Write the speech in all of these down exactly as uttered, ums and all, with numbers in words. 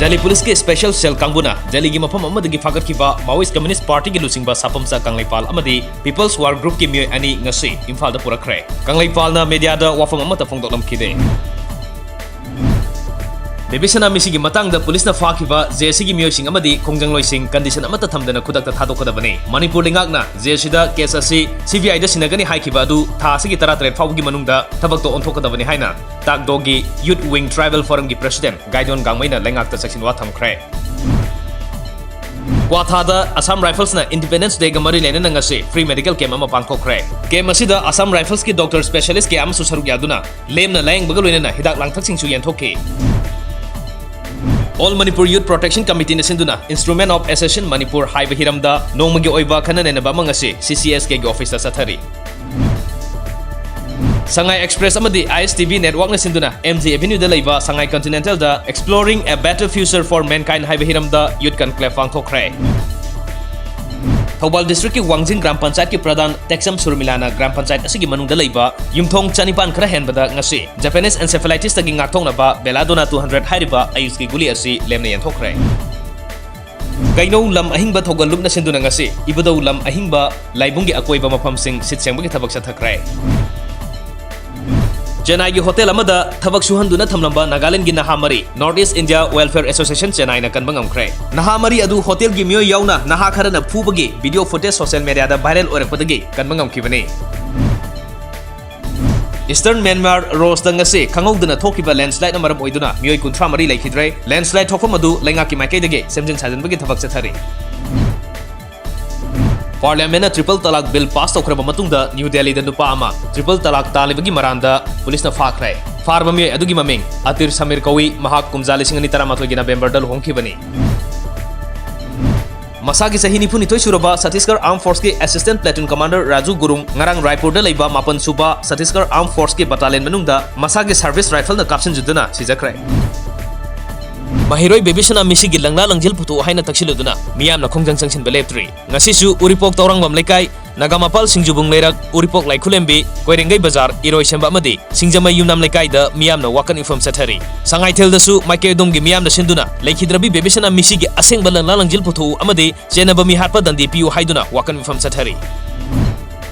ꯗꯦꯜꯂꯤ ꯄꯨꯂꯤꯁꯀꯤ ꯁ꯭ꯄꯦꯁꯦꯜ ꯁꯦꯜ ꯀꯥꯡꯕꯨꯅ ꯗꯦꯜꯂꯤꯒꯤ ꯃꯐꯝ ꯑꯃꯗꯒꯤ ꯐꯥꯒꯠꯈꯤꯕ ꯃꯥꯋꯣꯏꯁ ꯀꯝꯌꯨꯅꯤꯁ꯭ꯠ ꯄꯥꯔꯇꯤꯒꯤ ꯂꯨꯆꯤꯡꯕ ꯁꯥꯄꯝꯆꯥ ꯀꯪꯂꯩꯄꯥꯜ ꯑꯃꯗꯤ ꯄꯤꯄꯜꯁ ꯋꯥꯔ ꯒ꯭ꯔꯨꯞꯀꯤ ꯃꯤꯑꯣꯏ ꯑꯅꯤ ꯉꯁꯤ ꯏꯝꯐꯥꯜꯗ ꯄꯨꯔꯛꯈ꯭ꯔꯦ꯫ ꯀꯪꯂꯩꯄꯥꯜꯅ ꯃꯤꯗꯤꯌꯥꯗ ꯋꯥꯐꯝ ꯑꯃꯠꯇ ꯐꯣꯡꯗꯣꯛꯂꯝꯈꯤꯗꯦ꯫ ꯕꯦꯕꯤꯁꯅꯥ ꯃꯤꯁꯤꯒꯤ ꯃꯇꯥꯡꯗ ꯄꯨꯂꯤꯁꯅ ꯐꯥꯈꯤꯕ ꯖꯦ ꯑꯦꯁ ꯁꯤꯒꯤ ꯃꯤꯑꯣꯏꯁꯤꯡ ꯑꯃꯗꯤ ꯈꯣꯡꯖꯪꯂꯣꯏꯁꯤꯡ ꯀꯟꯗꯤꯁꯟ ꯑꯃꯠꯇ ꯊꯝꯗꯅ ꯈꯨꯗꯛꯇ ꯊꯥꯗꯣꯛꯀꯗꯕꯅꯤ꯫ ꯃꯅꯤꯄꯨꯔ ꯂꯩꯉꯥꯛꯅ ꯖꯦ ꯑꯦꯁ ꯁꯤꯗ ꯀꯦꯁ ꯑꯁꯤ ꯁꯤ ꯕꯤ ꯑꯥꯏꯗ ꯁꯤꯟꯅꯒꯅꯤ ꯍꯥꯏꯈꯤꯕ ꯑꯗꯨ ꯊꯥ ꯑꯁꯤꯒꯤ ꯇꯔꯥꯇꯔꯦꯠ ꯐꯥꯎꯕꯒꯤ ꯃꯅꯨꯡꯗ ꯊꯕꯛꯇꯣ ꯑꯣꯟꯊꯣꯛꯀꯗꯕꯅꯤ ꯍꯥꯏꯅ ꯇꯥꯛꯗꯣꯒꯤ ꯌꯨꯊ ꯋꯤꯡ ꯇ꯭ꯔꯥꯏꯕꯦꯜ ꯐꯣꯔꯝꯒꯤ ꯄ꯭ꯔꯦꯁꯤꯗꯦꯟꯠ ꯒꯥꯏꯗꯣꯟ ꯒꯥꯡꯃꯩꯅ ꯂꯩꯉꯥꯛꯇ ꯆꯦꯛꯁꯤꯟꯋꯥ ꯊꯝꯈ꯭ꯔꯦ꯫ ꯀ꯭ꯋꯥꯊꯥꯗ ꯑꯁꯥꯝ ꯔꯥꯏꯐꯜꯁꯅ ꯏꯟꯗꯤꯄꯦꯟꯗꯦꯟꯁ ꯗꯦꯒ ꯃꯔꯤ ꯂꯩꯅꯅ ꯉꯁꯤ ꯐ꯭ꯔꯤ ꯃꯦꯗꯤꯀꯦꯜ ꯀꯦꯝꯞ ꯑꯃ ꯄꯥꯡꯊꯣꯛꯈ꯭ꯔꯦ꯫ ꯀꯦꯝꯞ ꯑꯁꯤꯗ ꯑꯁꯥꯝ ꯔꯥꯏꯐꯜꯁꯀꯤ ꯗꯣꯛꯇꯔ ꯁ꯭ꯄꯦꯁꯤꯌꯦꯂꯤꯁ꯭ꯠ ꯀꯌꯥ ꯑꯃꯁꯨ ꯁꯔꯨꯛ ꯌꯥꯗꯨꯅ ꯂꯦꯝꯅ ꯂꯥꯌꯦꯡꯕꯒ ꯂꯣꯏꯅꯅ ꯍꯤꯗꯥꯛ ꯂꯥꯡꯊꯛꯁꯤꯡꯁꯨ ꯌꯦꯟꯊꯣꯛꯈꯤ꯫ All Manipur Youth Protection Committeeꯅ ꯁꯤꯟꯗꯨꯅ Instrument of Assassin Manipur ꯍꯥꯏꯕ ꯍꯤꯔꯝꯗ ꯅꯣꯡꯃꯒꯤ ꯑꯣꯏꯕ ꯈꯟꯅ ꯅꯩꯅꯕ ꯑꯃ ꯉꯁꯤ ꯁꯤ ꯁꯤ ꯑꯦꯁ ꯀꯦꯒꯤ ꯑꯣꯐꯤꯁꯇ ꯆꯠꯊꯔꯤ꯫ ꯁꯉꯥꯏ ꯑꯦꯛꯁꯄ꯭ꯔꯦꯁ ꯑꯃꯗꯤ ꯑꯥꯏ ꯑꯦꯁ ꯇꯤ ꯚꯤ ꯅꯦꯠꯋꯥꯔꯛꯅ ꯁꯤꯟꯗꯨꯅ ꯑꯦꯝ ꯖꯤ ꯑꯦꯚꯦꯅ꯭ꯌꯨꯗ ꯂꯩꯕ ꯁꯉꯥꯏ ꯀꯟꯇꯤꯅꯦꯟꯇꯦꯜꯗ Exploring a Better Future for Mankind ꯍꯥꯏꯕ ꯍꯤꯔꯝꯗ ꯌꯨꯊ ꯀꯟꯀ꯭ꯂꯦꯚ ꯄꯥꯡꯊꯣꯛꯈ꯭ꯔꯦ꯫ ꯊꯧꯕꯥꯜ ꯗꯤꯁꯇ꯭ꯔꯤꯛꯀꯤ ꯋꯥꯡꯖꯤꯡ ꯒ꯭ꯔꯥꯝ ꯄꯟꯆꯥꯌꯠꯀꯤ ꯄ꯭ꯔꯙꯥꯟ ꯇꯦꯛꯆꯝ ꯁꯨꯔꯃꯤꯂꯥꯅ ꯒ꯭ꯔꯥꯝ ꯄꯟꯆꯥꯌꯠ ꯑꯁꯤꯒꯤ ꯃꯅꯨꯡꯗ ꯂꯩꯕ ꯌꯨꯝꯊꯣꯡ ꯆꯅꯤꯄꯥꯟ ꯈꯔ ꯍꯦꯟꯕꯗ ꯉꯁꯤ ꯖꯄꯥꯅꯤꯁ ꯑꯦꯟꯁꯦꯐꯦꯂꯥꯏꯇꯤꯁꯇꯒꯤ ꯉꯥꯛꯊꯣꯛꯅꯕ ꯕꯦꯂꯥꯗꯣꯅꯥ ꯇꯨ ꯍꯟꯗ꯭ꯔꯦꯠ ꯍꯥꯏꯔꯤꯕ ꯑꯌꯨꯁꯀꯤ ꯒꯨꯂꯤ ꯑꯁꯤ ꯂꯦꯝꯅ ꯌꯦꯟꯊꯣꯛꯈ꯭ꯔꯦ꯫ ꯀꯩꯅꯧ ꯂꯝ ꯑꯍꯤꯡꯕ ꯊꯧꯒꯜ ꯂꯨꯞꯅ ꯁꯤꯟꯗꯨꯅ ꯉꯁꯤ ꯏꯕꯨꯙꯧ ꯂꯝ ꯑꯍꯤꯡꯕ ꯂꯥꯏꯕꯨꯡꯒꯤ ꯑꯀꯣꯏꯕ ꯃꯐꯝꯁꯤꯡ ꯁꯤꯠ ꯁꯦꯡꯕꯒꯤ ꯊꯕꯛ ꯆꯠꯊꯈ꯭ꯔꯦ꯫ ꯆꯦꯟꯅꯥꯏꯒꯤ ꯍꯣꯇꯦꯜ ꯑꯃꯗ ꯊꯕꯛ ꯁꯨꯍꯟꯗꯨꯅ ꯊꯝꯂꯝꯕ ꯅꯥꯒꯥꯂꯦꯟꯗꯒꯤ ꯅꯍꯥ ꯃꯔꯤ North East India Welfare Association ꯆꯦꯟꯅꯥꯏꯅ ꯀꯟꯕ ꯉꯝꯈ꯭ꯔꯦ꯫ ꯅꯍꯥ ꯃꯔꯤ ꯑꯗꯨ ꯍꯣꯇꯦꯜꯒꯤ ꯃꯤꯑꯣꯏ ꯌꯥꯎꯅ ꯅꯍꯥ ꯈꯔꯅ ꯐꯨꯕꯒꯤ ꯚꯤꯗꯤꯑꯣ ꯐꯨꯇꯦꯖ ꯁꯣꯁꯤꯌꯦꯜ ꯃꯤꯗꯤꯌꯥꯗ ꯚꯥꯏꯔꯦꯜ ꯑꯣꯏꯔꯛꯄꯗꯒꯤ ꯀꯟꯕ ꯉꯝꯈꯤꯕꯅꯤ꯫ ꯏꯁꯇꯔꯟ ꯃ꯭ꯌꯥꯟꯃꯥꯔ ꯔꯣꯁꯇ ꯉꯁꯤ ꯈꯪꯍꯧꯗꯅ ꯊꯣꯛꯈꯤꯕ ꯂꯦꯟꯁꯂꯥꯏꯠꯅ ꯃꯔꯝ ꯑꯣꯏꯗꯨꯅ ꯃꯤꯑꯣꯏ ꯀꯨꯟꯊ꯭ꯔꯥ ꯃꯔꯤ ꯂꯩꯈꯤꯗ꯭ꯔꯦ꯫ ꯂꯦꯟꯁꯂꯥꯏꯠ ꯊꯣꯛꯐꯝ ꯑꯗꯨ ꯂꯩꯉꯥꯛꯀꯤ ꯃꯥꯏꯀꯩꯗꯒꯤ ꯁꯦꯝꯖꯤꯟ ꯁꯥꯖꯤꯟꯕꯒꯤ ꯊꯕꯛ ꯆꯠꯊꯔꯤ꯫ ꯄꯥꯔꯂꯤꯌꯥꯃꯦꯟꯠꯅ ꯇ꯭ꯔꯤꯄꯜ ꯇꯂꯥꯛ ꯕꯤꯜ ꯄꯥꯁ ꯇꯧꯈ꯭ꯔꯕ ꯃꯇꯨꯡꯗ ꯅ꯭ꯌꯨ ꯗꯦꯜꯂꯤꯗ ꯅꯨꯄꯥ ꯑꯃ ꯇ꯭ꯔꯤꯄꯜ ꯇꯂꯥꯛ ꯇꯥꯜꯂꯤꯕꯒꯤ ꯃꯔꯥꯜꯗ ꯄꯨꯂꯤꯁꯅ ꯐꯥꯈ꯭ꯔꯦ꯫ ꯐꯥꯔꯕ ꯃꯤꯑꯣꯏ ꯑꯗꯨꯒꯤ ꯃꯃꯤꯡ ꯑꯇꯤꯔ ꯁꯃꯤꯔ ꯀꯧꯏ꯫ ꯃꯍꯥꯛ ꯀꯨꯝꯖꯥ ꯂꯤꯁꯤꯡ ꯑꯅꯤ ꯇꯔꯥꯃꯥꯊꯣꯏꯒꯤ ꯅꯕꯦꯝꯕꯔꯗ ꯂꯨꯍꯣꯡꯈꯤꯕꯅꯤ꯫ ꯃꯁꯥꯒꯤ ꯆꯍꯤ ꯅꯤꯐꯨꯅꯤꯊꯣꯏ ꯁꯨꯔꯕ ꯁꯇꯤꯁꯒꯔ ꯑꯥꯔꯝ ꯐꯣꯔꯁꯀꯤ ꯑꯦꯁꯤꯁꯇꯦꯟꯠ ꯄ꯭ꯂꯦꯇꯨꯟ ꯀꯃꯥꯟꯗꯔ ꯔꯥꯖꯨ ꯒꯨꯔꯨꯡ ꯉꯔꯥꯡ ꯔꯥꯏꯄꯨꯔꯗ ꯂꯩꯕ ꯃꯥꯄꯟ ꯁꯨꯕ ꯁꯇꯤꯁꯒꯔ ꯑꯥꯔꯝ ꯐꯣꯔꯁꯀꯤ ꯕꯇꯥꯂꯤꯌꯟ ꯃꯅꯨꯡꯗ ꯃꯁꯥꯒꯤ ꯁꯔꯚꯤꯁ ꯔꯥꯏꯐꯜꯅ ꯀꯥꯞꯁꯤꯟꯖꯗꯨꯅ ꯁꯤꯖꯈ꯭ꯔꯦ꯫ ꯃꯍꯩꯔꯣꯏ ꯕꯦꯕꯤꯁꯅꯥ ꯃꯤꯁꯤꯒꯤ ꯂꯪꯂꯥ ꯂꯪꯖꯤꯜ ꯄꯨꯊꯣꯛꯎ ꯍꯥꯏꯅ ꯇꯛꯁꯤꯜꯂꯨꯗꯨꯅ ꯃꯤꯌꯥꯝꯅ ꯈꯣꯡꯖꯪ ꯆꯪꯁꯤꯟꯕ ꯂꯦꯞꯇ꯭ꯔꯤ꯫ ꯉꯁꯤꯁꯨ ꯎꯔꯤꯄꯣꯛ ꯇꯧꯔꯥꯡꯕꯝ ꯂꯩꯀꯥꯏ ꯅꯥꯒꯥꯃꯄꯥꯜ ꯁꯤꯡꯖꯨꯕꯨꯡ ꯂꯩꯔꯛ, ꯎꯔꯤꯄꯣꯛ ꯂꯥꯏꯈꯨꯂꯦꯝꯕꯤ, ꯀꯣꯏꯔꯦꯡꯒꯩ ꯕꯖꯥꯔ, ꯏꯔꯣꯏꯁꯦꯝꯕ ꯑꯃꯗꯤ ꯁꯤꯡꯖꯃꯩ ꯌꯨꯝꯅꯥꯝ ꯂꯩꯀꯥꯏꯗ ꯃꯤꯌꯥꯝꯅ ꯋꯥꯀꯠ ꯃꯤꯐꯝ ꯆꯠꯊꯔꯤ꯫ ꯁꯉꯥꯏꯊꯦꯜꯗꯁꯨ ꯃꯥꯏꯀꯩ ꯑꯗꯣꯝꯒꯤ ꯃꯤꯌꯥꯝꯅ ꯁꯤꯟꯗꯨꯅ ꯂꯩꯈꯤꯗ꯭ꯔꯕꯤ ꯕꯦꯕꯤꯁꯅꯥ ꯃꯤꯁꯤꯒꯤ ꯑꯁꯦꯡꯕ ꯂꯪꯂꯥ ꯂꯪꯖꯤꯜ ꯄꯨꯊꯣꯛꯎ ꯑꯃꯗꯤ ꯆꯦꯟꯅꯕ ꯃꯤꯍꯥꯠꯄ ꯗꯟꯗꯤ ꯄꯤꯌꯨ ꯍꯥꯏꯗꯨꯅ ꯋꯥꯀꯠ ꯃꯤꯐꯝ ꯆꯠꯊꯔꯤ꯫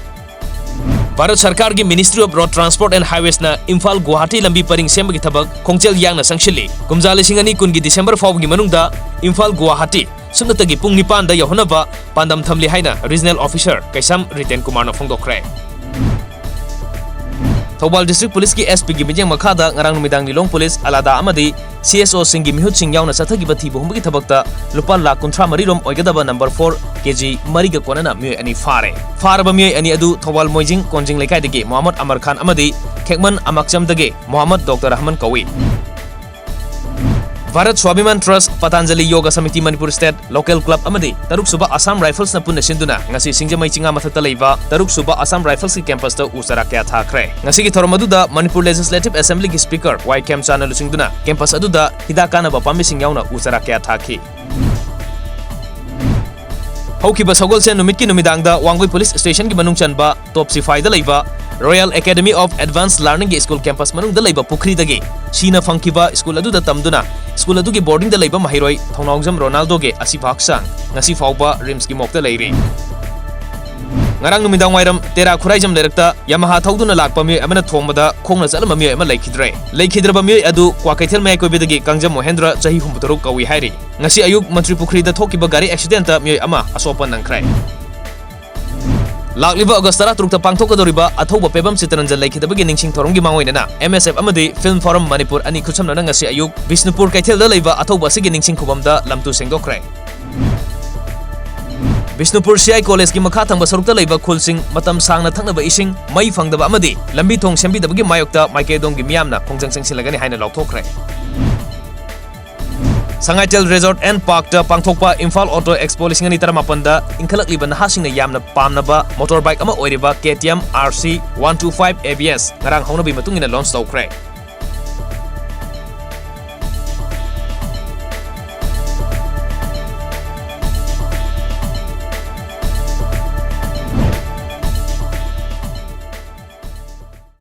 ꯚꯥꯔꯠ ꯁꯔꯀꯥꯔꯒꯤ Ministry of Road Transport and Highwaysꯅ Imphal Guwahati ꯂꯝꯕꯤ ꯄꯔꯤꯡ ꯁꯦꯝꯕꯒꯤ ꯊꯕꯛ ꯈꯣꯡꯖꯦꯜ ꯌꯥꯡꯅ ꯆꯪꯁꯤꯜꯂꯤ꯫ ꯀꯨꯝꯖꯥ ꯂꯤꯁꯤꯡ ꯑꯅꯤ ꯀꯨꯟꯒꯤ ꯗꯤꯁꯦꯝꯕꯔ ꯐꯥꯎꯕꯒꯤ ꯃꯅꯨꯡꯗ ꯏꯝꯐꯥꯜ ꯒꯨꯋꯥꯍꯥꯇꯤ ꯁꯨꯞꯅꯇꯒꯤ ꯄꯨꯡ ꯅꯤꯄꯥꯟꯗ ꯌꯧꯍꯟꯅꯕ ꯄꯥꯟꯗꯝ ꯊꯝꯂꯤ ꯍꯥꯏꯅ Regional Officer ꯀꯩꯁꯥꯝ ꯔꯤꯇꯦꯟ ꯀꯨꯃꯥꯔꯅ ꯐꯣꯡꯗꯣꯛꯈ꯭ꯔꯦ꯫ ꯊꯧꯕꯥꯜ District Policeꯀꯤ S Pꯒꯤ ꯃꯤꯠꯌꯦꯡ ꯃꯈꯥꯗ ꯉꯔꯥꯡ ꯅꯨꯃꯤꯗꯥꯡ ꯂꯤꯂꯣꯡ Police, ꯑꯂꯥꯗꯥ ꯑꯃꯗꯤ C S Oꯁꯤꯡꯒꯤ ꯃꯤꯍꯨꯠꯁꯤꯡ ꯌꯥꯎꯅ ꯆꯠꯊꯈꯤꯕ ꯊꯤꯕ ꯍꯨꯝꯕꯒꯤ ꯊꯕꯛꯇ ꯂꯨꯄꯥ ꯂꯥꯈ ꯀꯨꯟꯊ꯭ꯔꯥ ꯃꯔꯤ ꯔꯣꯝ ꯑꯣꯏꯒꯗꯕ number four K G ꯃꯔꯤꯒ ꯀꯣꯟꯅꯅ ꯃꯤꯑꯣꯏ ꯑꯅꯤ ꯐꯥꯔꯦ꯫ ꯐꯥꯔꯕ ꯃꯤꯑꯣꯏ ꯑꯅꯤ ꯑꯗꯨ ꯊꯧꯕꯥꯜ ꯃꯣꯏꯖꯤꯡ ꯀꯣꯟꯖꯤꯡ ꯂꯩꯀꯥꯏꯗꯒꯤ ꯃꯣꯍꯝꯃꯗ ꯑꯃꯔ ꯈꯥꯟ ꯑꯃꯗꯤ ꯈꯦꯛꯃꯟ ꯑꯃꯥꯛꯆꯝꯗꯒꯤ ꯃꯣꯍꯝꯃꯗ ꯗꯣꯛꯇꯔ ꯔꯍꯃꯟ ꯀꯧꯏ꯫ ꯚꯥꯔꯠ ꯁ꯭ꯋꯥꯚꯤꯃꯥꯟ Trust, ꯄꯇꯥꯟꯖꯂꯤ ꯌꯣꯒ samiti Manipur State, Local Club ꯑꯃꯗꯤ ꯇꯔꯨꯛ ꯁꯨꯕ ꯑꯁꯥꯝ Riflesꯅ ꯄꯨꯟꯅ ꯁꯤꯟꯗꯨꯅ ꯉꯁꯤ ꯁꯤꯡꯖꯃꯩ ꯆꯤꯉꯥ ꯃꯊꯛꯇ ꯂꯩꯕ ꯇꯔꯨꯛ ꯁꯨꯕ ꯑꯁꯥꯝ Riflesꯀꯤ campusꯇ ꯎ ꯆꯥꯔꯥ ꯀꯌꯥ ꯊꯥꯈ꯭ꯔꯦ꯫ ꯉꯁꯤꯒꯤ ꯊꯧꯔꯝ ꯑꯗꯨꯗ ꯃꯅꯤꯄꯨꯔ Legislative Assemblyꯒꯤ Speaker ꯋꯥꯏ ꯈꯦꯝꯆꯥꯟꯅ ꯂꯨꯆꯤꯡꯗꯨꯅ campus ꯑꯗꯨꯗ ꯍꯤꯗꯥꯛ ꯀꯥꯟꯅꯕ ꯄꯥꯝꯕꯤꯁꯤꯡ ꯌꯥꯎꯅ ꯎ ꯆꯥꯔꯥ ꯀꯌꯥ ꯊꯥꯈꯤ꯫ ꯍꯧꯈꯤꯕ ꯁꯒꯣꯜꯁꯦꯟ ꯅꯨꯃꯤꯠꯀꯤ ꯅꯨꯃꯤꯗꯥꯡꯗ ꯋꯥꯡꯒꯣꯏ Police Stationꯒꯤ ꯃꯅꯨꯡ ꯆꯟꯕ ꯇꯣꯞ ꯁꯤꯐꯥꯏꯗ ꯂꯩꯕ Royal Academy of Advanced Learningꯒꯤ school campus ꯃꯅꯨꯡꯗ ꯂꯩꯕ ꯄꯨꯈ꯭ꯔꯤꯗꯒꯤ ꯁꯤꯅ ꯐꯪꯈꯤꯕ school ꯑꯗꯨꯗ ꯇꯝꯗꯨꯅ school ꯑꯗꯨꯒꯤ boardingꯗ ꯂꯩꯕ ꯃꯍꯩꯔꯣꯏ ꯊꯧꯅꯥꯎꯖꯝ ꯔꯣꯅꯥꯜꯗꯣꯒꯤ ꯑꯁꯤꯕ ꯍꯛꯆꯥꯡ ꯉꯁꯤ ꯐꯥꯎꯕ RIMSꯀꯤ morgueꯇ ꯂꯩꯔꯤ꯫ ꯉꯔꯥꯡ ꯅꯨꯃꯤꯗꯥꯡ ꯋꯥꯏꯔꯝ ꯇꯦꯔꯥ ꯈꯨꯔꯥꯏꯖꯝ ꯂꯩꯔꯛꯇ Yamaha ꯊꯧꯗꯨꯅ ꯂꯥꯛꯄ ꯃꯤꯑꯣꯏ ꯑꯃꯅ ꯊꯣꯡꯕꯗ ꯈꯣꯡꯅ ꯆꯠꯂꯝꯕ ꯃꯤꯑꯣꯏ ꯑꯃ ꯂꯩꯈꯤꯗ꯭ꯔꯦ꯫ ꯂꯩꯈꯤꯗ꯭ꯔꯕ ꯃꯤꯑꯣꯏ ꯑꯗꯨ ꯀ꯭ꯋꯥꯀꯩꯊꯦꯜ ꯃꯌꯥꯏ ꯀꯣꯏꯕꯗꯒꯤ ꯀꯥꯡꯖꯝ ꯃꯣꯍꯦꯟꯗ꯭ꯔ, ꯆꯍꯤ ꯍꯨꯝꯐꯨꯇꯔꯨꯛ ꯀꯧꯏ ꯍꯥꯏꯔꯤ꯫ ꯉꯁꯤ ꯑꯌꯨꯛ ꯃꯟꯇ꯭ꯔꯤ ꯄꯨꯈ꯭ꯔꯤꯗ ꯊꯣꯛꯈꯤꯕ ꯒꯥꯔꯤ accidentꯇ ꯃꯤꯑꯣꯏ ꯑꯃ ꯑꯁꯣꯛꯄ ꯅꯪꯈ꯭ꯔꯦ꯫ ꯂꯥꯛꯂꯤꯕ ꯑꯣꯒꯁ ꯇꯔꯥꯇꯔꯨꯛꯇ ꯄꯥꯡꯊꯣꯛꯀꯗꯧꯔꯤꯕ ꯑꯊꯧꯕ ꯄꯦꯕꯝ ꯆꯤꯇꯔꯟꯖꯟ ꯂꯩꯈꯤꯗꯕꯒꯤ ꯅꯤꯡꯁꯤꯡ ꯊꯧꯔꯝꯒꯤ ꯃꯥꯡꯑꯣꯏꯅꯅ M S F ꯑꯃꯗꯤ Film Forum ꯃꯅꯤꯄꯨꯔ ꯑꯅꯤ ꯈꯨꯠꯁꯝꯅꯅ ꯉꯁꯤ ꯑꯌꯨꯛ ꯕꯤꯁꯅꯨꯄꯨꯔ ꯀꯩꯊꯦꯜꯗ ꯂꯩꯕ ꯑꯊꯧꯕ ꯑꯁꯤꯒꯤ ꯅꯤꯡꯁꯤꯡ ꯈꯨꯕꯝꯗ ꯂꯝꯇꯨ ꯁꯦꯡꯗꯣꯛꯈ꯭ꯔꯦ꯫ ꯕꯤꯁꯅꯨꯄꯨꯔ C I Collegeꯀꯤ ꯃꯈꯥ ꯊꯪꯕ ꯁꯔꯨꯛꯇ ꯂꯩꯕ ꯈꯨꯜꯁꯤꯡ ꯃꯇꯝ ꯁꯥꯡꯅ ꯊꯛꯅꯕ ꯏꯁꯤꯡ, ꯃꯩ ꯐꯪꯗꯕ ꯑꯃꯗꯤ ꯂꯝꯕꯤ ꯊꯣꯡ ꯁꯦꯝꯕꯤꯗꯕꯒꯤ ꯃꯥꯌꯣꯛꯇ ꯃꯥꯏꯀꯩ ꯑꯗꯣꯝꯒꯤ ꯃꯤꯌꯥꯝꯅ ꯈꯣꯡꯖꯪ ꯆꯪꯁꯤꯜꯂꯒꯅꯤ ꯍꯥꯏꯅ ꯂꯥꯎꯊꯣꯛꯈ꯭ꯔꯦ꯫ ꯁꯉꯥꯏꯊꯦꯜ Resort and Parkꯇ ꯄꯥꯡꯊꯣꯛꯄ Imphal Auto Expo ꯂꯤꯁꯤꯡ ꯑꯅꯤ ꯇꯔꯥꯃꯥꯄꯟꯗ ꯏꯟꯈꯠꯂꯛꯂꯤꯕ ꯅꯍꯥꯁꯤꯡꯅ ꯌꯥꯝꯅ ꯄꯥꯝꯅꯕ motorbike ꯑꯃ ꯑꯣꯏꯔꯤꯕ K T M R C one two five A B S ꯉꯔꯥꯡ ꯍꯧꯅꯕꯤ ꯃꯇꯨꯡ ꯏꯟꯅ launch ꯇꯧꯈ꯭ꯔꯦ꯫